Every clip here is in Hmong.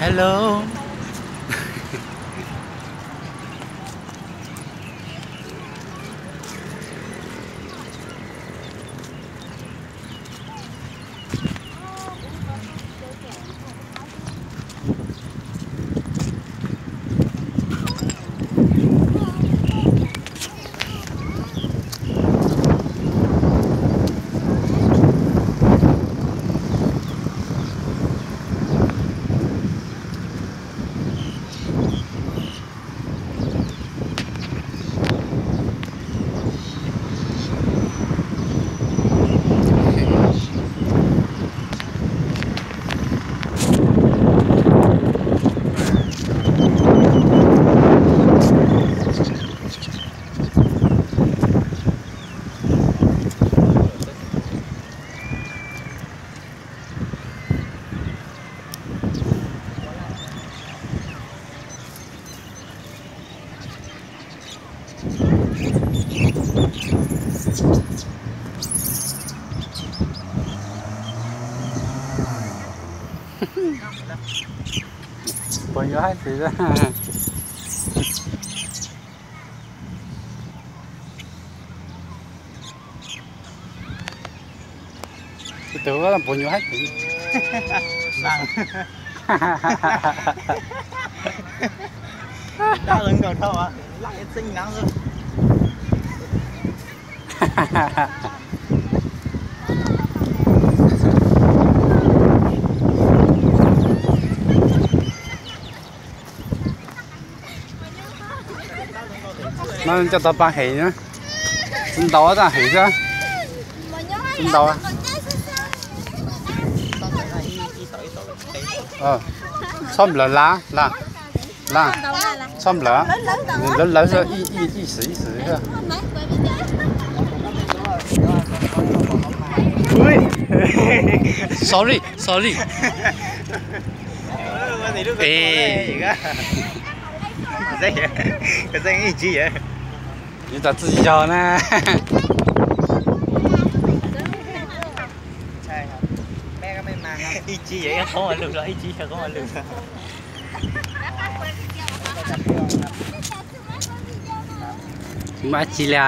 Hello. Puas yuav haib xwb? Tus puas yuav haib xwb. No coj tau pa hem na. Tsis ntaus tag hem xwb. Tsis ntaus. Txhob nplawm la la la. Txhob nplawm. Lawv lawv xwb, ib xwm ib xwm xwb. Sorry, sorry. Yuav tau txwj yog na. Ib tsib yog ib qoob lug los ib tsib yog qoob lug. Tsis muaj dab tsi li.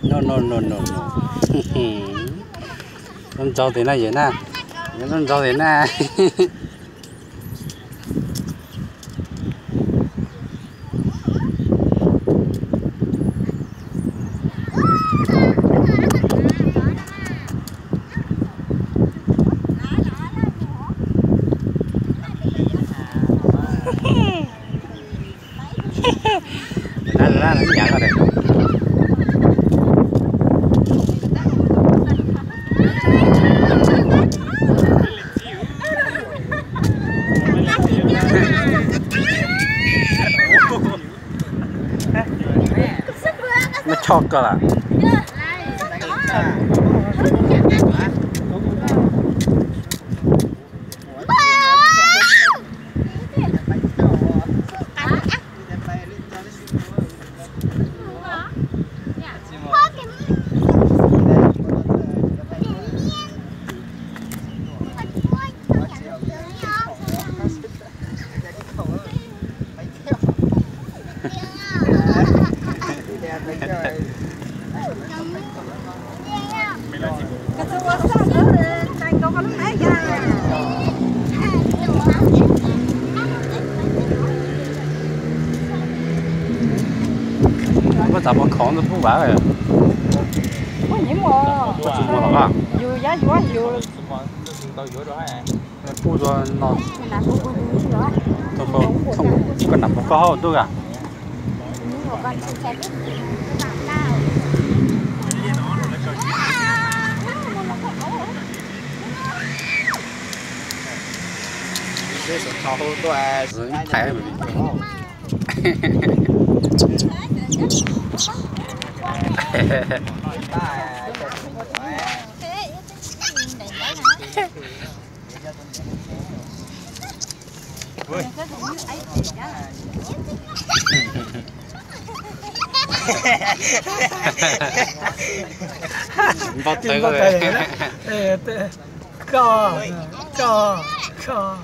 No, no, no, no, no. Noj ntsaug tiag na yawm na. Noj ntsaug tiag na. Muab choj koj lawm. Koj txav pov khov ntawd pub vav. Koj tsis muaj los? Pub no. Koj nam pov koj hauj ntuj a. Con xin xe buýt các bạn nào. Xav hô tuaj, thaiv. Npau taws, koj, koj, koj.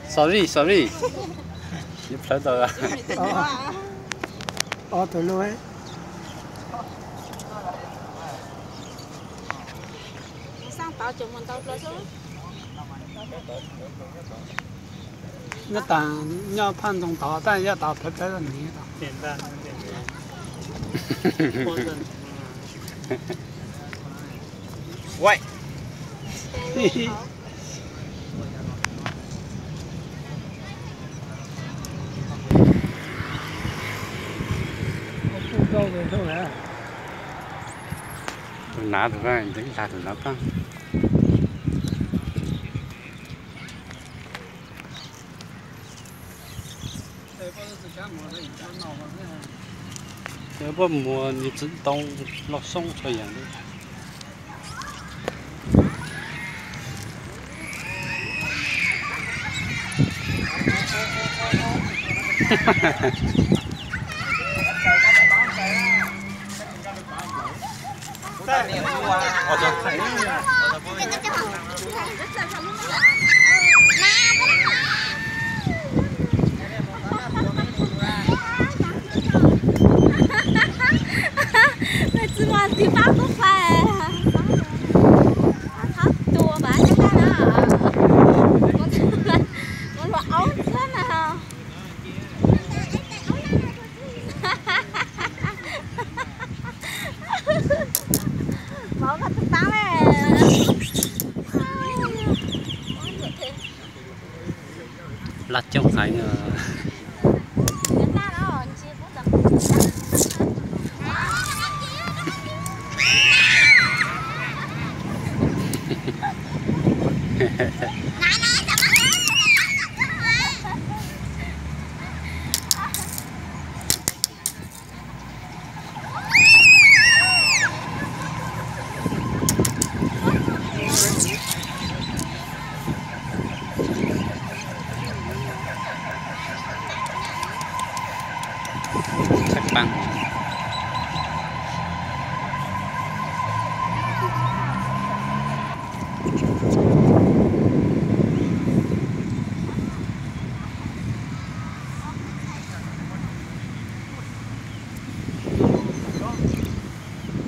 Sorry, sorry. Yuav plhawv tau. Ob tug lub. Nyob tas, nyob phaj ntoo tod, tab yaj tas plhawv plhawv niv tod. Tus nav tus, ntxeev lag tus nav pab. Puab muag nws txiv ntoo los soob tshua yam li. Nws tsis muaj txiv fab tub fai, thab tua mas caj dab na, muab luag aub ntxhiab na. Mov koj tus taab le. Laj coob heev.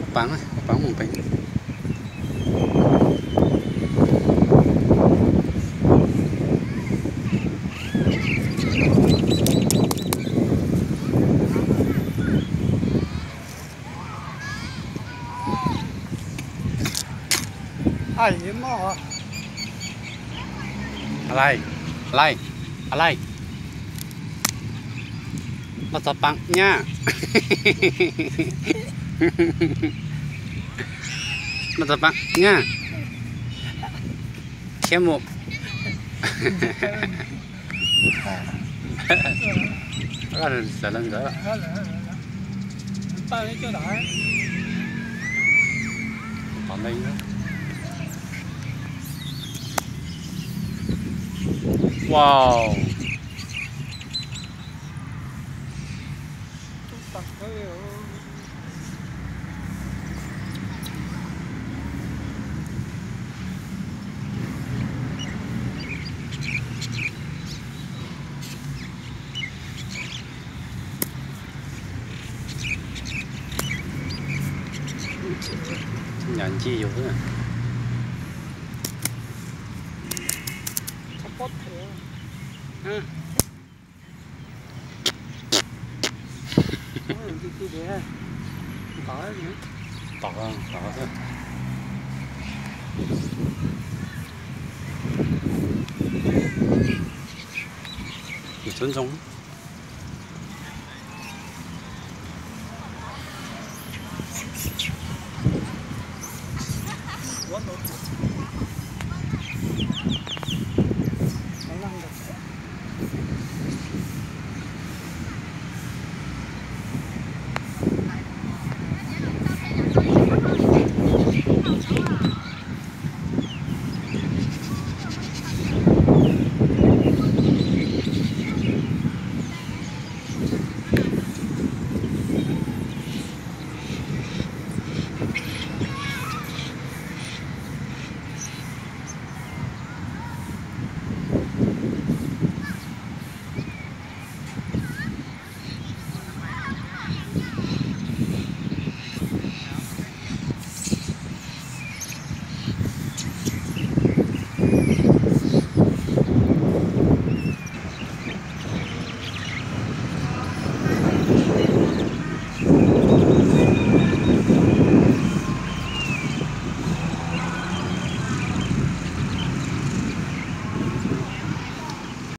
Ua pav, ua pav mus pem. Alai, alai, alai. Noj txog paam nyab. Noj txog paam nyab. Khiav mus. Wow. Nyam ncig yus xwb. Tom, tom xwb. Ntxoov Ntxoo.